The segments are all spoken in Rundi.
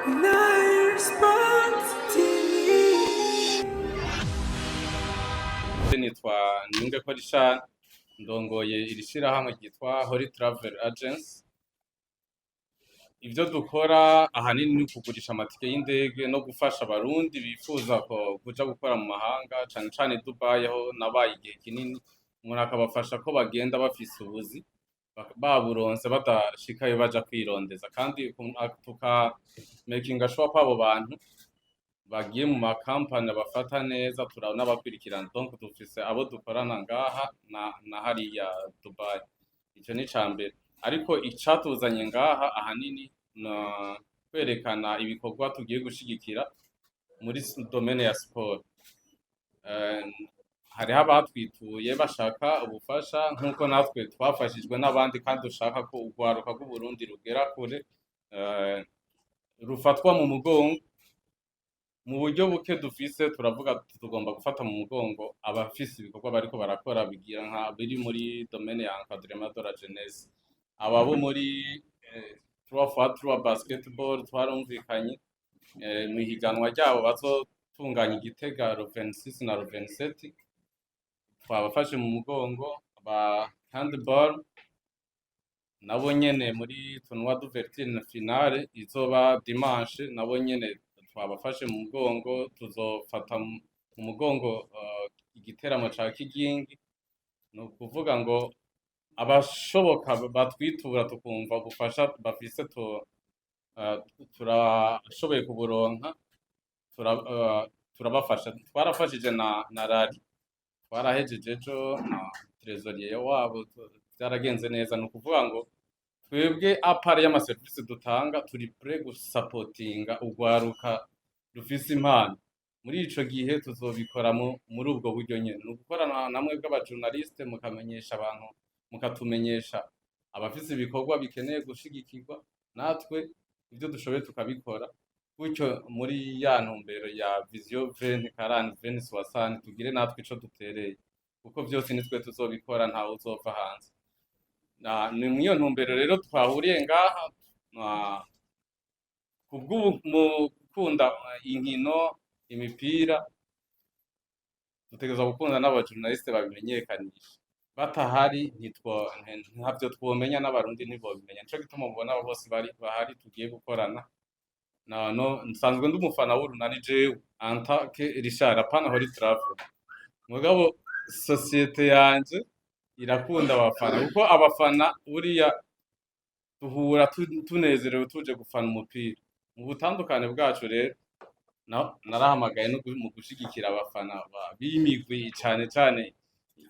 Nine Sports TV. Nitwa Niyungeko Richard, ndongoye iri shirahamwe ryitwa Holy Travel Agency. Ivyo dukora ahanini ni ukugurisha amatike y'indege no gufasha Abarundi bifuza ko kuja gukora mu mahanga, cane cane Dubai, aho nabaye igihe kinini. Umuntu akabafasha ko bagenda bafise ubuzi, baburonse, badashikayo baja kwirondeza, kandi tuka making sure ko abo bantu bagiye mu makampani bafata neza, turanabakurikirana. Donc dufise abo dukorana ngaha na hariya Dubai. Ico ni ica mbere. Ariko icatuzanye ngaha ahanini na kwerekana ibikorwa tugiye gushigikira muri domaine ya sport. Hariho abatwituye bashaka ubufasha, nk'uko natwe twafashijwe n'abandi, kandi dushaka ko urwaruka rw'Uburundi rugera kure, rufatwa mu mugongo. Mu buryo buke dufise, turavuga tuti tugomba gufata mu mugongo abafise ibikorwa bariko barakora bigira nka biri muri domaine ya encadrement de la jeunesse. Aba bo muri 3x3 basketball twarumvikanye mw'ihiganwa ryabo bazotunganya i Gitega le 26 na le 27, twabafashe mu mugongo. Aba handball nabo nyene muri tournoi d'ouverture na finale izoba dimanche, nabo nyene twabafashe mu mugongo. Tuzofata mu mugongo igiteramo ca Kigingi. Ni ukuvuga ngo abashoboka batwitura, tukumva ubufasha bafise, turashoboye kuburonka, turabafasha. Twarafashije na rari, twarahejeje ejo na trésorier wabo, vyaragenze neza. Ni ukuvuga ngo twebwe, à part y'amaserivisi dutanga, turi prêt gusapotinga urwaruka rufise impano. Muri ico gihe tuzobikora muri ubwo buryo nyene, ni ugukorana namwe bw'abajournaliste, mukamenyesha abantu, mukatumenyesha abafise ibikorwa bikeneye gushigikirwa, natwe ivyo dushoboye tukabikora. Gutyo muri ya ntumbero ya vision 2040, 2060, tugire natwe ico dutereye, kuko vyose nitwe tuzobikora, ntawe uzova hanze. Ni mw'iyo ntumbero rero twahuriye ngaha kubw'ubu mu gukunda inkino, imipira, dutegerezwa gukunda n'abajournaliste babimenyekanisha. Batahari ntavyo twomenya, n'Abarundi ntibobimenya. Nico gituma mubona abo bose bari bahari tugiye gukorana. Na no nsanzwe ndi umufana w'Urunani jewe en tant que Richard, apana Holy Travel, mugabo société yanje irakunda abafana, kuko abafana buriya duhura tunezerewe tuje gufana umupira. Mu butandukane bwacu rero, narahamagaye no mu gushigikira abafana b'imigwi, cane cane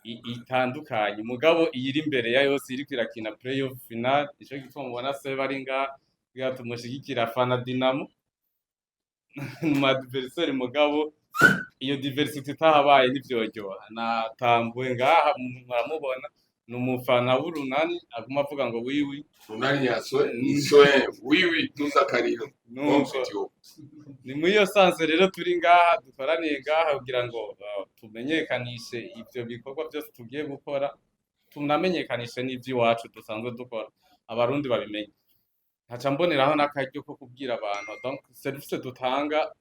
itandukanye, mugabo iyiri imbere ya yose iriko irakina play off final. Nico gituma mubona Seba ari ngaha kugira tumushigikire, afana Dinamo mu adversaire. Mugabo iyo diversité itahabaye ntivyoryoha. Natambuwe ngaha muramubona, ni umufana w'Urunani, aguma avuga ngo oui oui. Urunani ya soin, oui oui, tuza kariro. Nuko ni muri iyo sens rero turi ngaha, dukoraniye ngaha kugira ngo tumenyekanishe ivyo bikorwa byose tugiye gukora, tunamenyekanishe n'ivy'iwacu dusanzwe dukora, Abarundi babimenye. Nkaca mboneraho n'akaryo ko kubwira abantu, donc service dutanga,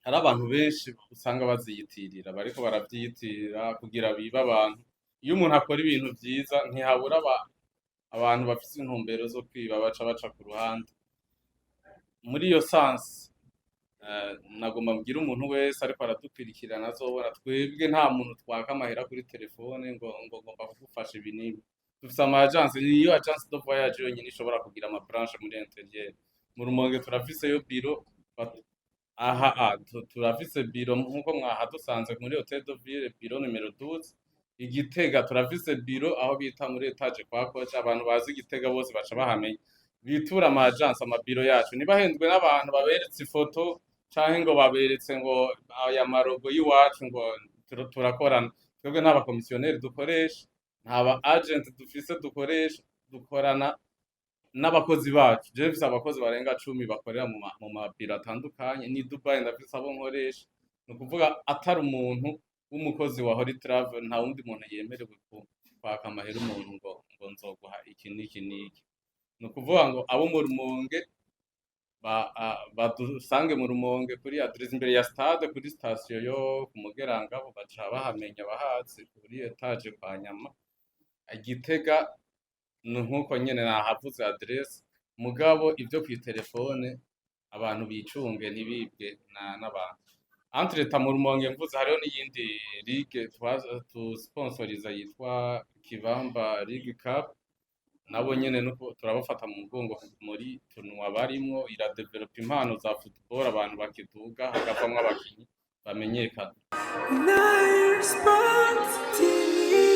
hari abantu benshi usanga baziyitirira, bariko baravyiyitirira kugira bibe abantu. Iyo umuntu akora ibintu vyiza, ntihabura abantu bafise intumbero zo kwiba, baca baca ku ruhande. Muri iyo sens, nagomba mbwire umuntu wese ariko aradukwirikirana, azobona twebwe nta muntu twaka amahera kuri telefone ngo ngomba kugufasha ibi n'ibi. Dufise ama agence, niyo agence de voyage yonyine ishobora kugira ama branche muri intérieur. Mu Rumonge turafiseyo biro, aha turafise biro nkuko mwahadusanze muri Hotel de Ville, biro numéro 12. Igitega turafise biro aho bita muri étage kwa Koca. Abantu bazi Igitega bose baca bahamenya, bitura ama agence, amabiro yacu. Ntibahendwe n'abantu baberetse ifoto canke ngo baberetse ngo aya ma logo y'iwacu, ngo turakorana. Twebwe nta bakomisiyoneri dukoresha, nta ba agent dufise dukoresha, dukorana n'abakozi bacu. Jewe mfise abakozi barenga 10 bakorera mu mabiro atandukanye, ni Dubai ndafise abo nkoresha. Ni ukuvuga atari umuntu w'umukozi wa Holy Travel, nta wundi muntu yemerewe kwaka amahera umuntu ngo nzoguha iki n'iki n'iki. Ni ukuvuga ngo abo mu Rumonge Badusange mu Rumonge kuri adresse imbere ya stade, kuri station yo ku Mugerangabo, baca bahamenya bahazi, kuri étage kwa Nyama. Igitega ni nkuko nyene nahavuze adresse, mugabo ivyo kw'itelefone abantu bicunge ntibibwe n'abantu. Entre-temps mu Rumonge mvuze hariho n'iyindi ligue tusponsoriza yitwa Kibamba League Cup. Nabo nyene nuko turabafata mu mugongo muri tournoi barimwo, iradevelopa impano za football, abantu bakiduga hakavamwo abakinyi bamenyekana. Nile Sports TV.